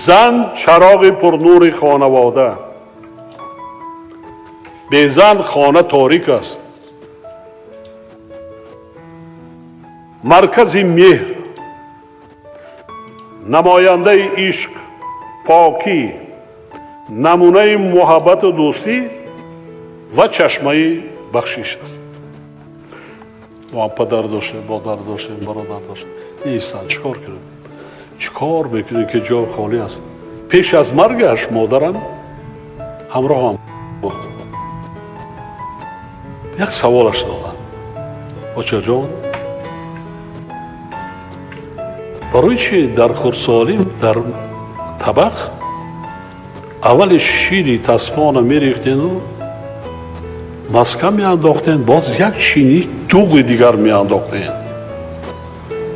Зан чароғи пурнури хонавода. Безан хона торик аст. Маркази меҳр, намояндаи ишқ, покӣ, намунаи муҳаббату дӯстӣ ва чашмаи бахшиш аст. Мо падар доштем, модар доштем, бародар доштем. Нестанд, чӣ кор кунем? Чӣ кор мекунем, ки ҷо холӣ аст? Пеш аз маргаш модарам ҳамроҳам буд. Як саволаш додам: очаҷон, барои чӣ дар хурдсолӣ дар табақ аввали шири тасмона мерехтену маска меандохтен, боз як чини дуғи дигар меандохтен?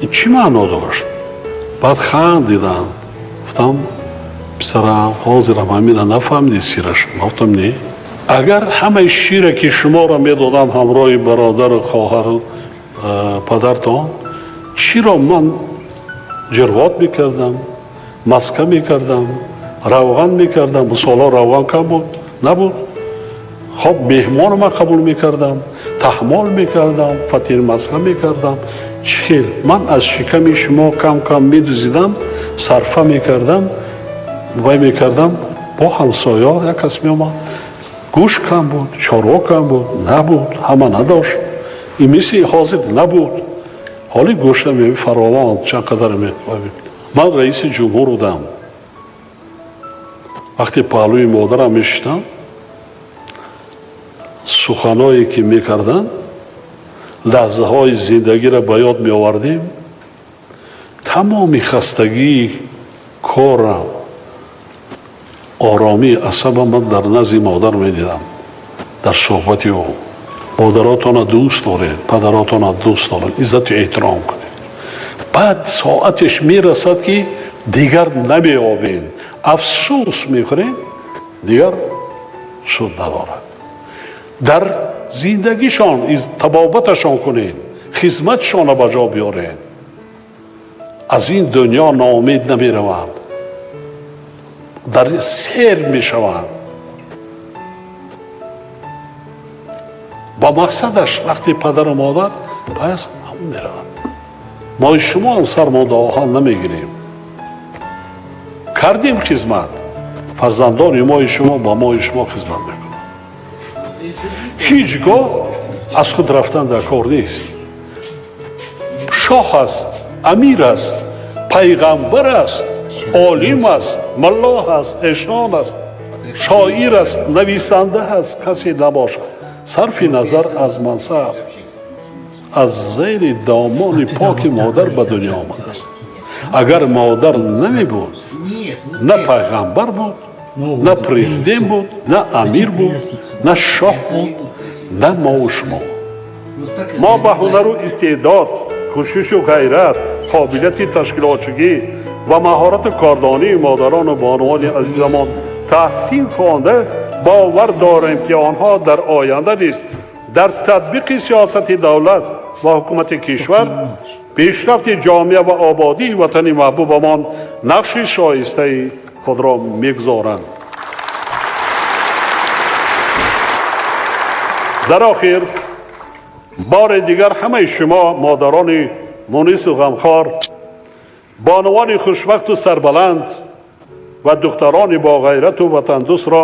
Ин чӣ маъно дошт? Баъд хандиданд. Гуфтам: писарам, ҳозирам ҳамина нафаҳмиди сираш. Гуфтам: не, агар ҳамаи шире ки шуморо медодам ҳамроҳи бародару хоҳару падартон, чиро ман ҷирғот мекардам, маска мекардам, равған мекардам? Солҳо равған кам буд, набуд. Хоб, меҳмоно ман қабул мекардам, таҳмол мекардам, фатирмаска мекардам. Чӣ хел ман аз шиками шумо кам кам медузидам, сарфа мекардам, вай мекардам. Бо ҳамсоё як кас меомад, гӯшт кам буд, чорво кам буд, набуд, ҳама надошт, ин мисли ҳозир набуд. Ҳоли гӯшта фаровон, чанд қадар. Ман раиси ҷумҳур будам. Вақте паҳлӯи модарам мешиштам, суханое ки мекарданд, лаҳзаҳои зиндагиро ба ёд меовардем, тамоми хастагии корам, оромии асабам ман дар назди модар медидам, дар суҳбати ӯ. Модаротона дӯст доред, падаротона дӯст доред, иззату эҳтиром кунед. Баъд соатеш мерасад, ки дигар намеёбем, афсӯс мехӯрем, дигар суд надорад. Дар зиндагишон табобаташон кунед, хизматшонро ба ҷо биёред. Аз ин дунё ноумед намераванд, дар сер мешаванд ба мақсадаш. Вақте падару модар пас ҳамон мераванд, мои шумо ҳам сармонда оҳан намегирем. Кардем хизмат, фарзандони мои шумо ба мои шумо хизмат мекунанд. Ҳеҷ гоҳ аз худ рафтан дар кор нест. Шоҳ аст, амир аст, пайғамбар аст, олим аст, маллоҳ аст, эшон аст, шоир аст, нависанда аст, касе набошад, сарфи назар аз мансаб, аз зери домони поки модар ба дунё омадааст. Агар модар намебуд, на пайғамбар буд, на президент буд, на амир буд, на шоҳ буд, на мову шумо. Мо ба ҳунару истеъдод, кӯшишу ғайрат, қобилияти ташкилотчигӣ ва маҳорату кордонии модарону бонувони азизамон таҳсин хонда, бовар дорем, ки онҳо дар оянда низ дар татбиқи сиёсати давлат ва ҳукумати кишвар, пешрафти ҷомеа ва ободии ватани маҳбубамон нақши шоистаи худро мегузоранд. Дар охир бори дигар ҳамаи шумо, модарони мунису ғамхор, бонувони хушбахту сарбаланд ва духтарони боғайрату ватандӯстро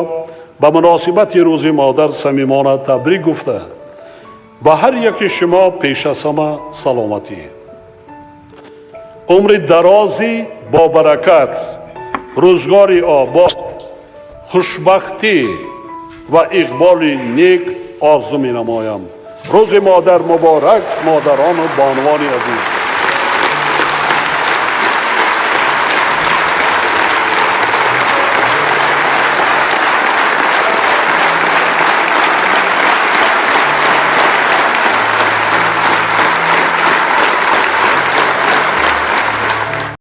ба муносибати Рӯзи модар самимона табрик гуфта, ба ҳар яки шумо пеш аз ҳама саломатӣ, умри дарози бобаракат, рӯзгори обод, хушбахтӣ ва иқболи нек орзу менамоям. Рӯзи модар муборак, модарону бонувони азиз!